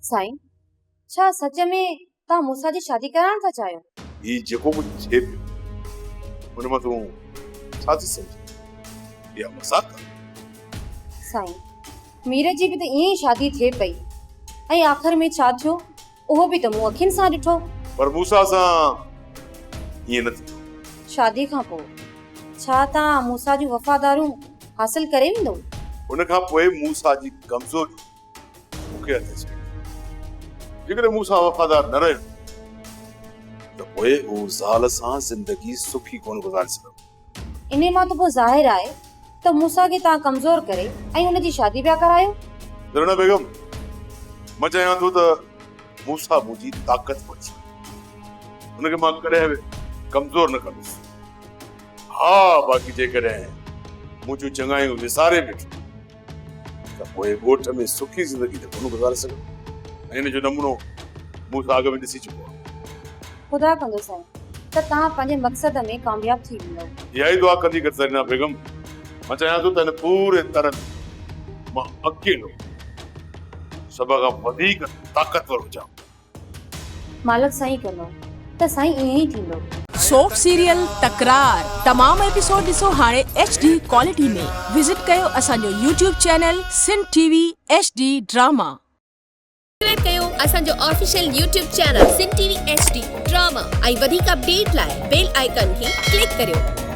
سائين، ڇا سچ ۾ توهان مون سان جي شادي ڪرائڻ ٿا چاهيو؟ هي جيڪو ڪجهه ٿئي پيو، ان مان تون ڇا ٿي سمجهين؟ اها مذاق آهي. سائين، مير جي به ته ائين ئي شادي ٿئي پئي ۽ آخر ۾ ڇا ٿيو، اهو به ته مون اکين سان ڏٺو. پر موسيٰ سان ائين نه ٿيندو. شادي کان پوء ڇا توهان موسيٰ جون وفاداريون حاصل ڪري ويندؤ؟ ان کان پوء موسيٰ جي ڪمزوري مون کي هٿ اچي ويندي. جيڪڏهن مون سان وفادار نه رهيو ته پوء هو زال سان زندگي سکي ڪونه گذاري سگهندو. انهيء مان ته پوء ظاهر آهي ته موسيٰ کي توهان ڪمزور ڪري ۽ ان جي شادي پيا ڪرايو. زرينا بيگم، مان چاهيان ٿو ته موسيٰ منهنجي طاقت بڻجي وڃي. هن کي مان ڪڏهن به ڪمزور نه ڪندس. ها باقي جيڪڏهن منهنجون چڱايون وساري ويٺو ته پوء ڳوٺ ۾ سکي زندگي ته ڪونه گذاري سگهندو ۽ ان جو نمونو مون سان اڳ ۾ ڏسي چڪو آهيان. خدا ڪندو سائين ته توهان پنهنجي مقصد ۾ ڪامياب ٿي ويندؤ. اها ئي دعا ڪندي ڪر زرينا بيگم. مان چاهيان ٿو ته هن پوري تر ۾ مان اڪيلو سڀ کان وڌيڪ طاقتور هجان. مالڪ سائين ڪندو ته سائين ائين ئي ٿيندو. سوپ سيريل تڪرار تمام ايپيسوڊ ڏسو هاڻي ايڇ ڊي ڪوالٽي ۾ وزٽ ڪيو اسان جو YouTube channel Sindh T V H D drama. Subscribe ڪيو اسان جو official YouTube channel Sindh T V H D drama ۽ وڌيڪ اپڊيٽ لاء بيل آئيڪان کي ڪلڪ ڪريو.